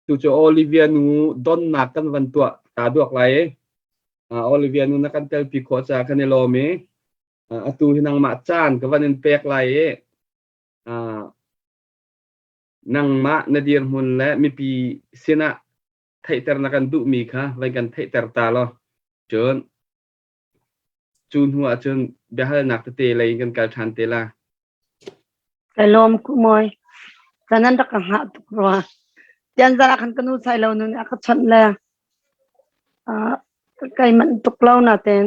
Tu cu Olivia nu donnak kan van tuah ta duak lai i Olivia nu na kan telpi khawh caah kan i lawm i atu hi nangmah caan ka van in pek lai i nangmah na dirhmun le mipi sinah theihter na kan duhmi kha vai kan theihter ta law cun cu hnu ah cun biahalnak tete lei in kan kal ṭhan te la. Kai lawm ku mawi. Canan rak ka hngah tuk rua. Tian zan ah khan ka nu sai lo nu nih a ka chawnh le kai manh tuk lo natein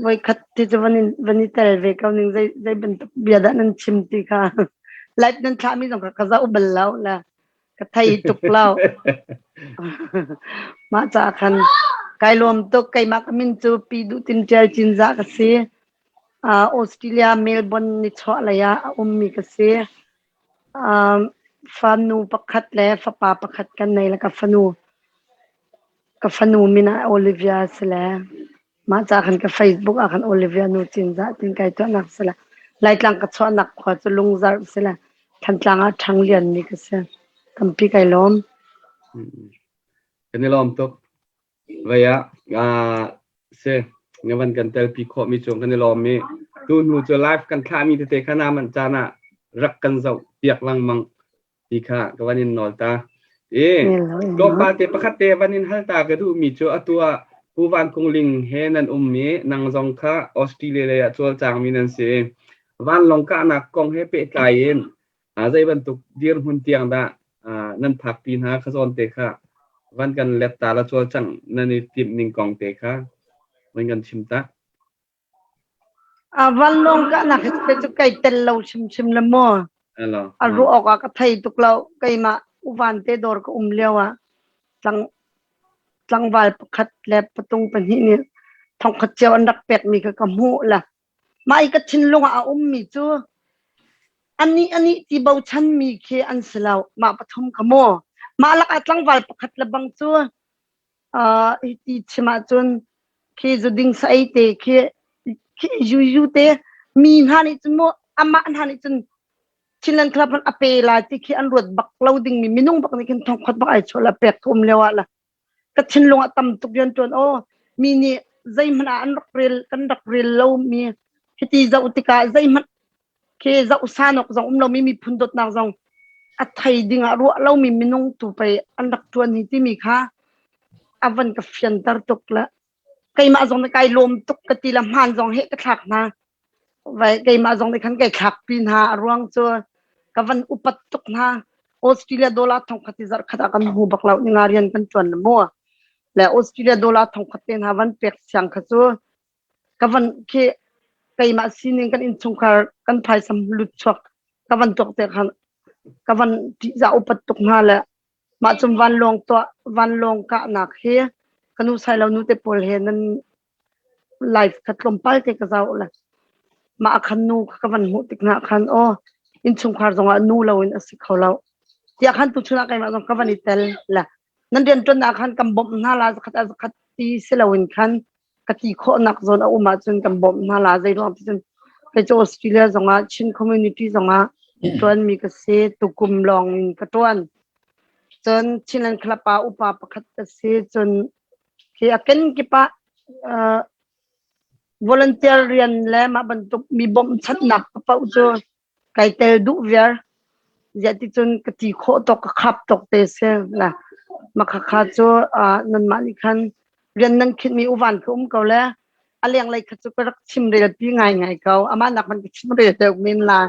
voikhat ti cu van in van i tel ve ko ning zei zei bantuk bia dah nan chim ti kha live nan thlahmi zong kha ka zoh bal lo le ka thei tuk lo. Mah caah khan kai lawm tuk keimah ka min cu Pi Duh Tin Ṭial Cinzah ka si. Australia Melbourne nichuah lei ah a ummi ka si. Fanu pakhat le fapa pakhat kan nei le ka fanu ka fanu min ah Olivia a si le mah ca khan ka Facebook ah khan Olivia Nu Cinzah tin kai tuahnak si le Laitlang ka chuahnak khua cu Lungzarh si le Thantlang ah ṭhang lianmi ka si. Tampi kai lawm. Kan i lawm tuk. Vei ah si nga van kan telpi khawhmi cung kan i lawm i tu hnu cu live kan thlahmi tete kha na manh caan ah rak kan zoh piak lengmang ti kha ka van in nawl ta. I tlawmpal te pakhat te van in hal ta ka duhmi cu atu ah Pu Van Kung Ling he nan um i nang zong kha Australia lei ah cawlcangmi nan si. Vanlawng kahnak kong he pehtlai in zei bantuk dirhmun tiang dah nan phakpi hna kha zawn te kha van kan let ta la cawlcangh nan i timh ning kong te kha van kan chim ta. Vanlawng kahnak hi cu kai tel lo hrimhrim le maw. A ruah awk ah ka thei tuk lo. Keimah uvan te dawr ka um lio ah tlang tlangval pakhat le patung pahnih nih thongkhat cio an rak pekmi kha ka hmuh la. Mah i ka thinlung ah a ummi cu anih anih ti bochanmi khi an si lo. Mah pathum kha maw. Mah lakah tlangval pakhat le bang cu hiti chim ahcun khi zuding sa ei te khi khi yuyu te mi hna nih cun mu amah hna nih cun Chinland Club a pe lai ti khi an ruat bak lo dingmi minung bak nih khin thongkhot bak ai chuah la pek thum lio ah la ka thinlung ah tam tuk rian tuan aw mi nih zeihmanh ah an rak rel kan rak rel lo mi hiti zoh tikah zeihmanh khi zoh sanok zong um lomi miphun dawtnak zong a thei ding ah ruah lomi minung tu pei an rak ṭuan hi timi kha a van ka fianter tuk le keimah zong nih kai lawm tuk ka ti le hmaan zong he ka thlak hna vai keimah zong nih khan kai thlak pi hna a ruang cu ka van upat tuk hna Australia dollar thong khat i zarh khat ah kan hmu bak lo ninga rian kan ṭuan le mu le Australia dollar thong khat te hna van pek siang kha cu ka van khi keimah sining kan innchungkhar kan phaisa lut chuak ka van tuak te khan ka van ṭihzah upat tuk hna le mah cum vanlawng tuah vanlawng kahnak hi ka nu sai lo nu te pawl he nan life kha tlawmpal te ka zau le mah khan nu ka van hmuh tik hna khan aw innchungkhar zongah nu lo in a si kho lo tiah khan tu chun ah keimah zong ka van i tel le nan rian ṭuan ah khan kan bawmh hna la zakhat a zakhat ti si loin khan ka ti khawhnak zawn a um ahcun kan bawmh hna la zei ruang ti cun kei cu Australia zongah Chin community zongah ṭuanmi ka si tukum lawng in ka ṭuan cun Chinland Club ah upa pakhat ka si cun khi a kenkip ah uh, volunteer rian le mah bantuk mi bawmhchanhnak paoh cu kai tel duh viar ziah ti cun ka ti khawh tawk ka khap tawk te si la makhakha cu nanmah nih khan rian nan khinhmi uvan ka um ko le a lenglei kha cu ka rak chim rel pi ngai ngai ko amah nak man ka chim rel deuh men la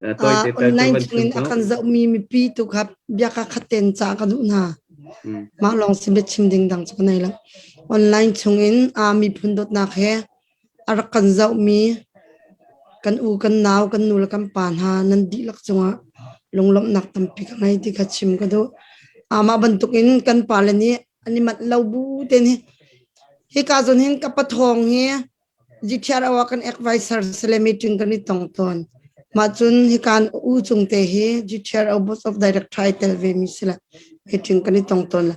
Online chungin a kan zohmi mipi tu kha bia ka khat ten ca ka duh hna. Mah lawng si bia chim ding dang cu ka nei lo. Online chungin a miphun dawtnak he a rak kan zohmi kan u kan nau kan nu le kan pa hna nan dihlak cungah lunglawmhnak tampi ka ngei ti kha chim ka duh. Amah bantukin kan pale nih an i manh lo bu te nih hika zawn hin ka pathawng hi GTRO ah kan advisor sile meeting kan i tong tawn. Mah cun hikan u cung te hi GTRO Board of Director ai tel ve mi sile meeting kan i tong tawn.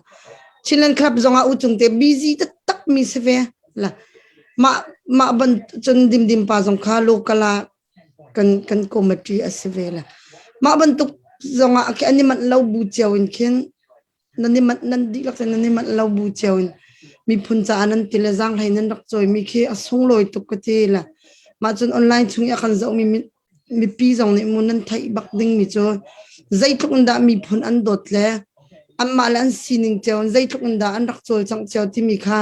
Chinland Club zongah u cung te busy taktak mi si ve. La mah mah ban cun dimdim pa zong kha local ah kan kan committee a si ve la mah bantuk zongah khi an i manh lo bu cio in khin nan i manh nan dihlak in nan i manh lo bu cio in miphun caah nan ti le zaanghlei nan rak cawimi khi a sunglawi tuk ka ti le mah cun online chung i a kan zohmi mipi zong nih mu nan theih bak dingmi cu zeitluk in dah miphun an dawt le anmah le an sining cio in zeitluk in dah an rak cawlcangh cio timi kha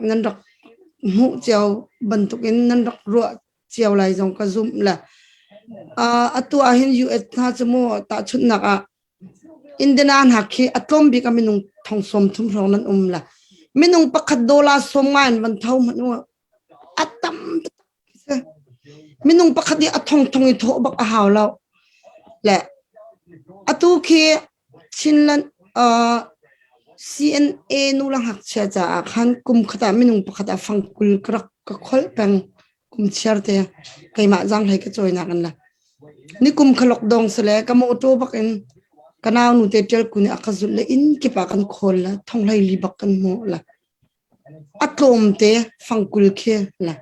nan rak hmuh cio bantukin nan rak ruah cio lai zong ka zumh le atu ah hin US hna cu mu tahchunhnak ah Indiana hna khi a tlawm bik a minung thong sawm thum hrawng nan um la minung pakhat dollar sawm nga in van tho hmanh u a tam Minung pakhat nih a thongthong i thawh bak a hau lo. Le atu khi Chinland CNA nu le ngakchia caah khan kum khat ah minung pakhat ah fangkul ka rak ka kholh peng kum chiar te keimah zaanghlei ka cawinak in la. Ni kum kha lockdown sile ka motor bak in ka nau nu te ṭial kun i a ka zulh le inn kip ah kan khawl la thonghlei li bak kan hmuh la. A tlawmte fangkul khi la.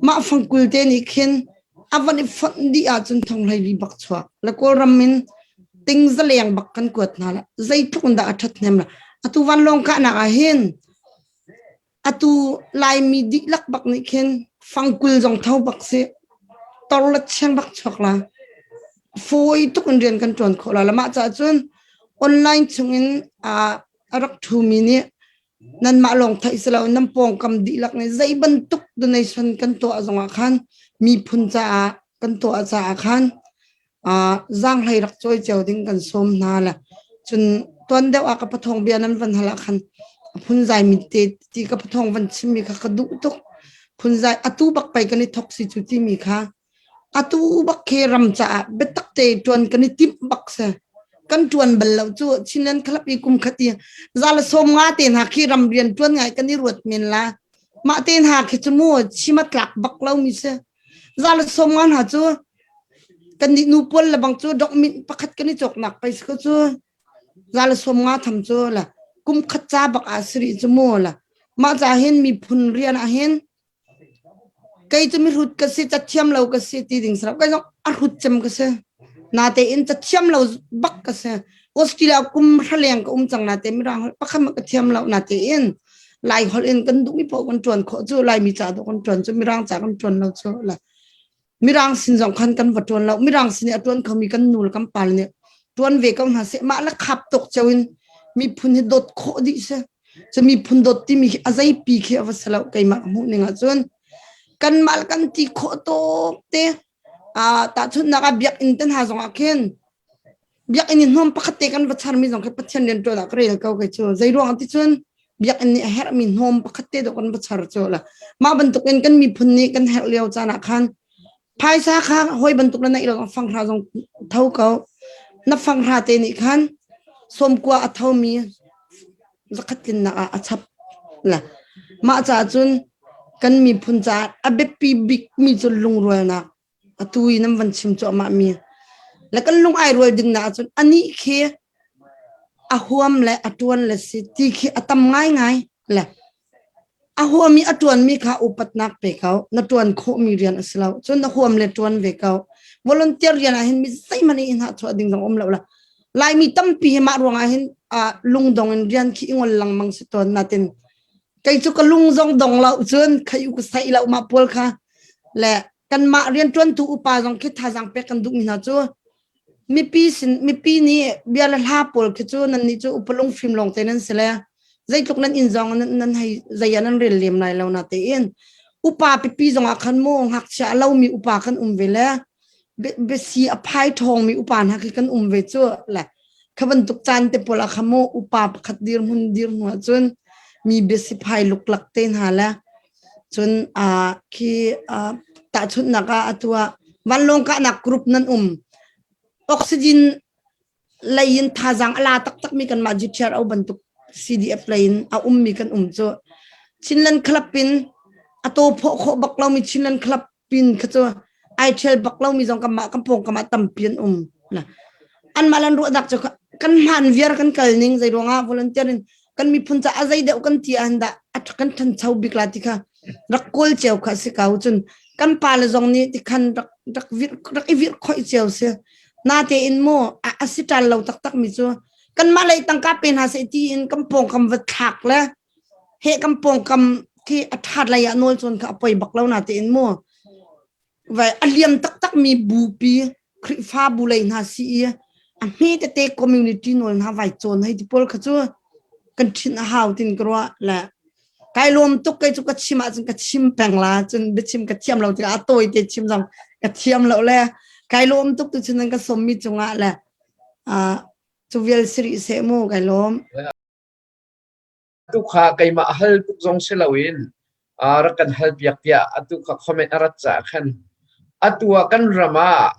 Mah fangkul te nih khin a van i fonh dih ahcun thonghlei bak chuak. Le Kawlram in ting zaleng bak kan kuat hna la. Zeitluk in dah a ṭhathnem la. Atu vanlawng kahnak ah hin atu Laimi dihlak bak nih khin fangkul zong tho bak si. Tor le chiang bak chuak la. Fawi tuk in rian kan ṭuan khawh la. La mah caah cun online chungin a rak ṭhumi nih nanmah lawng theih si lo nan pawngkam dihlak nih zei bantuk donation kan tuah zongah khan miphun caah kan tuah caah khan zaanghlei rak cawi cio ding kan sawm hna le cun tuan deuh ah ka pathawng bia nan van hal ah khan phunzai mi te ti ka pathawng van chimmi kha ka duh tuk. Phunzai atu bak pei kan i thok si cu timi kha Atu bak khi ram caah biatak te ṭuan kan i timh bak si. Kan ṭuan bal lo cu Chinland Club i kum khat i za le 50 te hna khi ram rian ṭuan ngai kan i ruat men la. Mah te hna khi cu mu chim a tlak bak lo mi si. Za le 50 hna cu kan nih nu pawl le bang cu document pakhat kan i cawknak pei si ko cu. Za le 50 tham cu la kum khat ca bak ah si rih cu mu la. Mah ca hin miphun rian ah hin Kei cu mihrut ka si, cathiam lo ka si ti ding si lo. Kei zong a hrut cem ka si. Natein cathiam lo bak ka si. Australia kum hra leng ka um cang natein Mirang holh pakhat hmanh ka thiam lo natein Lai holh in kan duhmi paoh kan ṭuan khawh cu Laimi ca dawh kan ṭuan cu Mirang ca kan ṭuan lo cu. Mirang sin zong khan kan va ṭuan lo. Mirang sin i a ṭuan khomi kan nu le kan pa nih ṭuan ve ko hna seh. Mah le khap tuk cio in miphun hi dawt khawh dih si. Cu miphun dawt timi khi a zeipi khi a va si lo keimah ka hmuh ning ahcun kanmah le kan ti khawh tawk te tahchunhnak ah biakinn te hna zong ah khin biakinn i hnawm pakhat te kan va charmi zong khi Pathian rian ṭuan ah ka rel ko kei cu. Zei ruang ti cun biakinn nih a herhmi hnawm pakhat te dawh kan va char cu la. Mah bantuk in kan miphun nih kan herh lio caan ah khan phaisa kha hawi bantuk na neih lo fanghra zong tho ko. Na fanghra te nih khan 90 a thomi zakhat tlinnak ah a chap la. Mah caah cun kan miphun caah a biapi bikmi cu lungrualnak atu i nan van chim cuahmah mi le kan lung ai rual ding na ahcun anih khi a huam le a tuan le si ti khi a tam ngaingai le a huam i a tuan mi kha upatnak pe ko. Na tuan khawh mi rian a si lo cun na huam le tuan ve ko. Volunteer rian ah hin mi zeihmanh in ha chuah ding zong um lo la. Laimi tampi hi mah ruangah hin lungdong in rian khi i ngol lengmang si tawn natin kei cu ka lung zong dong lo cun khai u ka sai lo mah pawl kha le kanmah rianṭuantu upa zong khi thazaang pek kan duhmi hna cu mipi sin mipi nih bia le hla pawl khi cu nan nih cu upa lungfim lawng te nan si le zeitluk nan inn zong nan nan hei zei ah nan rel lem lai lo na tein upa pipi zong ah khan mu ngakchia a lomi upa kan um ve le biasi a phai ṭhawngmi upa hna khi kan um ve cu le kha bantuk caan te pawl ah kha mu upa pakhat dirhmun dir hnu ahcun mi biasi phai luklak te hna le cun khi tahchunhnak ah atu ah vanlawng kahnak group nan um oxygen lei in thazaang a la taktakmi kanmah GTRO bantuk CDF lei in a ummi kan um cu. Chinland Club in a taw phawh khawh bak lomi Chinland Club pin kha cu ai ṭhial bak lomi zong kanmah kan pawngkam ah tampi an um. Anmah lan ruahnak cu kan hmaan viar kan kal ning zei ruangah volunteer in kan miphun caah zei deuh kan ti ah dah a kan ṭhancho bik la ti kha rak kawl cio kha si ko. Cun kan pa le zong nih ti khan rak rak rak i virh khoih cio si. Natein mu a si ṭal lo taktak mi cu kanmah lei tangka pe hna seh tiin kan pawngkam va thlak le he kan pawngkam khi a ṭhat lei ah nawl cawn kha a poi bak lo natein mu vai a liam taktak mi bupi Khrihfabu lei hna si i a hme tete community nawl hna vai cawn hei ti pawl kha cu kan ṭhinh a hau tin ka ruah le kai lawm tuk. Kei cu ka chim ahcun ka chim peng la, cun biachim ka thiam lo tikah a tawi te chim zong ka thiam lo le kai lawm tuk tu cun nan ka sawm mi cungah le cu vial siri seh mu, kai lawm. Atu kha keimah hal tuk zong si loin rak kan hal piak tiah atu kha comment a rat caah khan atu ah kan ram ah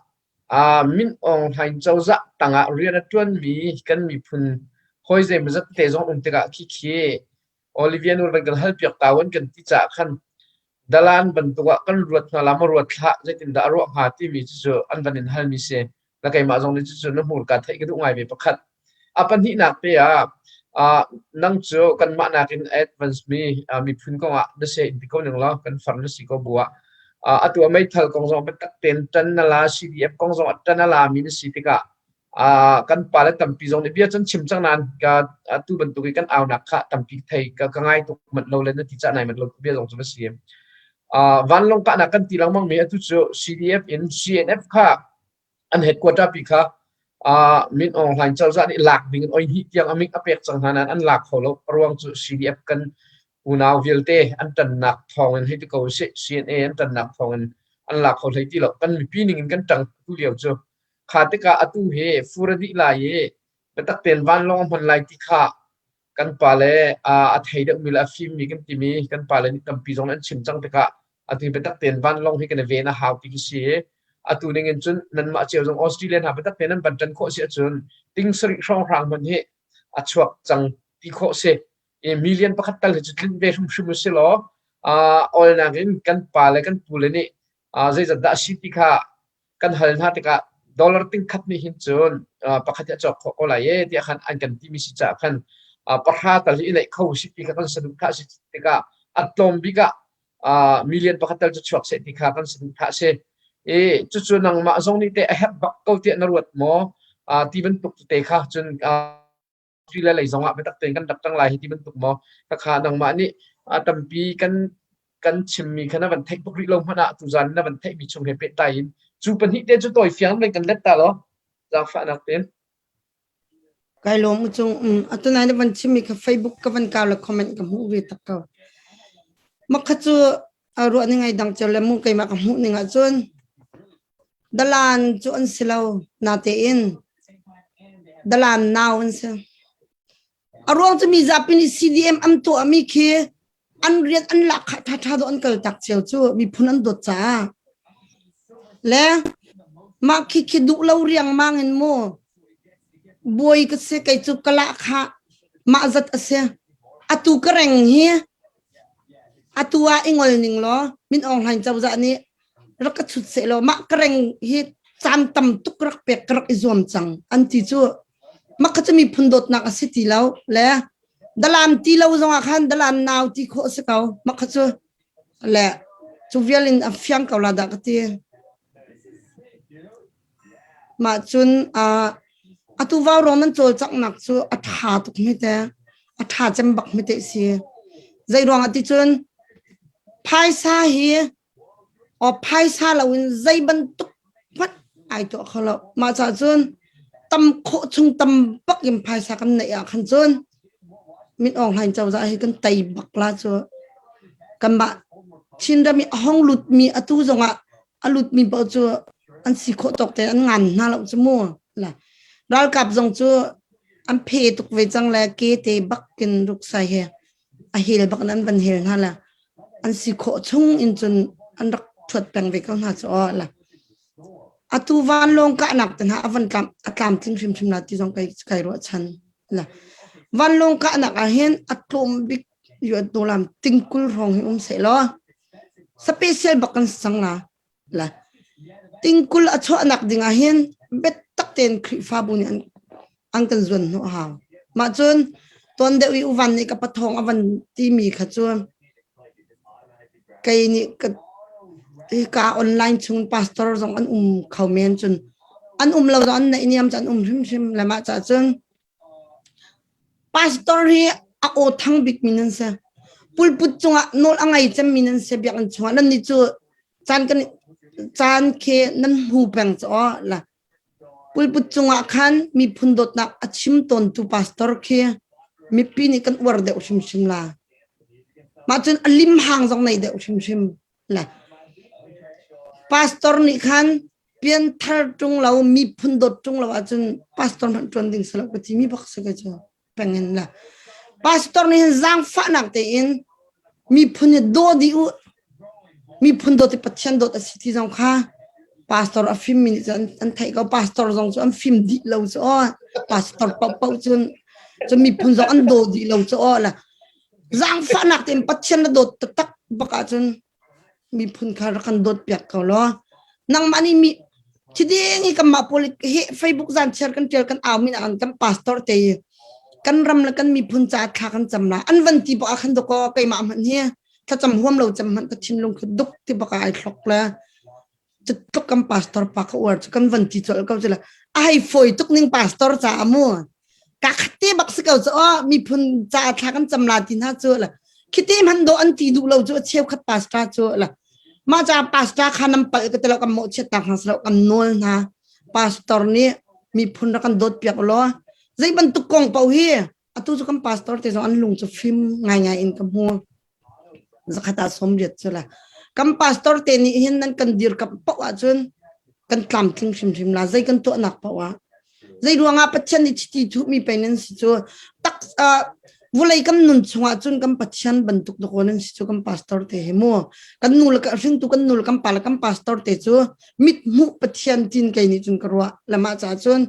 Min Aung Hlaing cozah tangah rian a ṭuanmi kan miphun hawi zeimawzat te zong um tikah khikhi Olivia nu van kan hal piak ta an kan ti caah khan dalan bantuk ah kan ruat hna la maw ruat hlah, zeitindah a ruah hnga timi cucu an van in halmi si. Na keimah zong nih cucu na hmurka theih ka duh ngai ve pakhat. A pahnihnak te ah nang cu kanmah nakin advance mi miphun kong ah na se in ti ko ning law kan far na si ko bu ah atu ah meithal kong zong biatak tein ṭan na la, CDF kong zong ah ṭan a la mi na si tikah kan pale tampi zong nih bia cun chim cang nain ka atu bantuk i kan aunak kha tampi thei ka, ka ngai tuk manh lo le na ti cah nai manh lo bia zong cu va si. Vanlawng kahnak kan ti lengmang mi atu cu CDF in CNF kha an headquarter pi kha Min Aung Hlaing cozah nih lak ding in oi hnih tiang amik a pek cang hna nain an lak kho lo. Ruang cu CDF kan unau vialte an ṭannak thawng in hei ti ko usih, CNA an ṭannak thawng in an lak kho hlei ti lo. Kan mipi ning in kan ṭang tu lio cu kha tikah atu hi fur a dih lai i biatak tein vanlawng a hman lai ti kha kan pale a thei deuhmi le a fimmi kan timi kan pale nih tampi zong an chim cang tikah atu hi biatak tein vanlawng hi kan i ven a hau ti khi si. Atu ning in cun nanmah cio zong Australia hna biatak tein nan van ṭan khawh si ahcun ting sarih hrawnghrang hmanh hi a chuak cang ti khawh si i million pakhat tal hi cu tlinh ve hrimhrim u si law awlnak in kan pa le kan pu le nih zeizat dah a si ti kha kan hal hna tikah dollar ting khat nih hin cun pakhat hi a cawk khawh ko lai e tiah khan an kan timi si caah khan pahra tal hi i neih kho si ti kha kan saduhthah si tikah a tlawm bik ah million pakhat tal cu chuak seh ti kha kan saduhthah si. I cucu nangmah zong nih teh a herh bak ko tiah na ruat maw ti bantuk tete kha cun le lei zongah biatak tein kan rak ṭang lai hi ti bantuk maw khakha nangmah nih tampi kan kan chimmi kha na van theih bak rih lo hmanh ah tuzan na van theihmi chung he pehtlai in cu pahnih te cu tawi fiang in kan let ta law, zaangfahnak tein. Kai lawm u cung. Atu nai na van chimmi kha Facebook ka van kau le comment ka hmuh ve tak ko. Makha cu ruah ning ai dang cio le mu. Keimah ka hmuh ning ah cun dalan cu an si lo, natein dalan nau an si. A ruang cu mi zapi nih CDM an tuah mi khi an rian an lak kha tha tha do an kal tak cio cu miphun an dawt caah le mah khi khi duh lo riang mang in mu buai ka si. Kei cu ka lah kha mah zat a si. Atu ka reng hi atu ah i ngol ning law Min Aung Hlaing cozah nih rak ka chut seh law mah ka reng hi caan tam tuk rak pek ka rak i zuam cang an ti cu. Mah kha cu miphun dawtnak a si ti lo le dalan ti lo zongah khan dalan nau ti khawh a si ko mah kha cu le cu vial in a fiang ko la dah ka ti. Mah cun atu vaurawng nan cawlcanghnak cu a ṭha tuk hme te, a ṭha cem bak hme te si. Zei ruangah ti cun phaisa hi aw phaisa loin zei bantuk hmanh ai tuah kho lo. Mah caah cun tam khawh chung tam bak in phaisa kan neih ah khan cun Min Aung Hlaing cozah hi kan tei bak la cu. Kanmah Chinram i a hong lutmi atu zongah a lutmi paoh cu an si khawh tawk te an ngan hna lo cu mu. La ralkap zong cu an phe tuk ve cang le ke te bak in ruksai he a hel bak in an van hel hna le an si khawh chung in cun an rak thuat peng ve ko hna cu aw. La atu vanlawng kahnak te hna a van tlam a tlamtling hrimhrim la ti zong kai kai ruahchan. La vanlawng kahnak ah hin a tlawm bik yuan dollar 20 hrawng hi um seh law special bak kan sang la. La 20 a chuahnak ding ah hin biatak tein Khrihfabu nih an an kan zuan hnawh hau. Mah cun tuan deuh i uvan nih ka pathawng a van timi kha cu kei nih ka hika online chung pastor zong an um kho men cun. An um lo an neih niam cu an um hrimhrim le mah ca cun pastor hi a aw thang bik mi nan si. Pulput cungah nawl a ngei cem mi nan si biakinn chungah nan nih cu caan kan caan khi nan hmu peng cu aw la Pulput cungah khan miphun dawtnak a chim tawntu pastor khi mipi nih kan uar deuh hrimhrim la. Mah cun a limhang zong nei deuh hrimhrim la. Pastor nih khan pianthar ṭung lo miphun dawt ṭung lo ahcun pastor hmanh ṭuan ding si lo ka ti mi bak si ka cu. Pengin la. Pastor nih hin zaangfahnak tein miphun hi daw dih u miphun dawt i Pathian dawt a si ti zong kha pastor a fim mi nih cun an theih ko pastor zong cu an fim dih lo cu aw pastor paohpaoh cun cun miphun zong an daw dih lo cu aw la zaangfahnak tein Pathian na dawt taktak bak ahcun miphun kha rak kan dawt piak ko law nangmah nih mi thiding i kanmah pawl hi Facebook zan chiar kan tial kan au min an kan pastor te kan ram le kan miphun ca thla kan cam la an van ti bak khan doko keimah hmanh hi thlacam huam lo cam hmanh ka thinlung khi duk ti bak ai thlok le tluk kan pastor pa ka uar cu kan van ti colh ko cu le a hei fawi tuk ning pastor ca amu ka khatte bak si ko cu o miphun ca thla kan cam la ti hna cu la khite man do an ti duh lo cu cheukhat pastor cu la ma ca pastor kha nam pal ka telo kan mo chiat ta hna slo kan nawl hna pastor nih miphun ra kan dawt piak lo zei bantuk kong pau hi atu cu kan pastor te zong an lung cu fim ngaingai in ka hmu zakhat ah 80 cu la kan pastor te nih hin nan kan dirkamh paoh ahcun kan tlamtling hrimhrim la zei kan tuahnak paoh ah zei ruangah Pathian nih chiti thuhmi pei nan si cu tak vulei kan nun chungah cun kan Pathian bantuk dakaw nan si cu kan pastor te hi mu kan nu le hringtu kan nu le kan pa le kan pastor te cu mit hmuh Pathian tin kei nih cun ka ruah lamah ca cun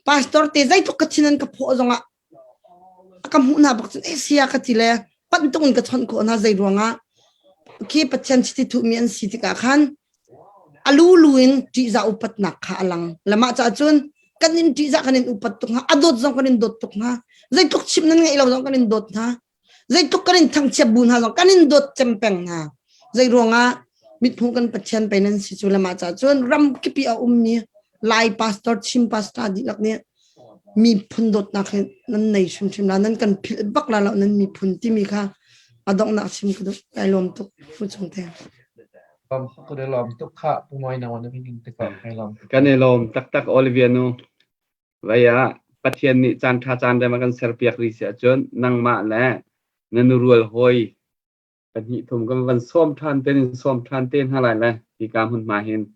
pastor te zeitluk ka thin an ka phawh zongah a ka hmuh hna bak cun eh sia ka ti le panh tung in ka chawnh khawh hna zei ruangah khi Pathian chiti thuhmi an si tikah khan a lulu in ṭihzah upatnak kha a lang lamah caah cun kan in ṭihzah kan in upat tuk hna a dawt zong kan in dawt tuk hna zeitluk chim nan ngeih lo zong kan in dawt hna Zeitluk kan in thangchiat bu hna zong kan in dawt cem peng hna. Zei ruangah mithmuh kan Pathian pei nan si cu lamah ca cun ram kipi a ummi Lai pastor, Chin pastor dihlak nih miphun dawtnak hi nan nei hrimhrim la nan kan philh bak la lo nan miphun timi kha a donghnak chim ka duh kai lawm tuk fu chung te. Ka lawm tuk kha pu moi na wan min te ka kai lawm. Kan i lawm taktak Olivia nu. Vei ah Pathian nih caan ṭha caan rem a kan serpiak rih si ahcun nangmah le na nurual hawi pahnih thum kan van sawm ṭhan te in sawm ṭhan te hna lai le hika hmunhma hin.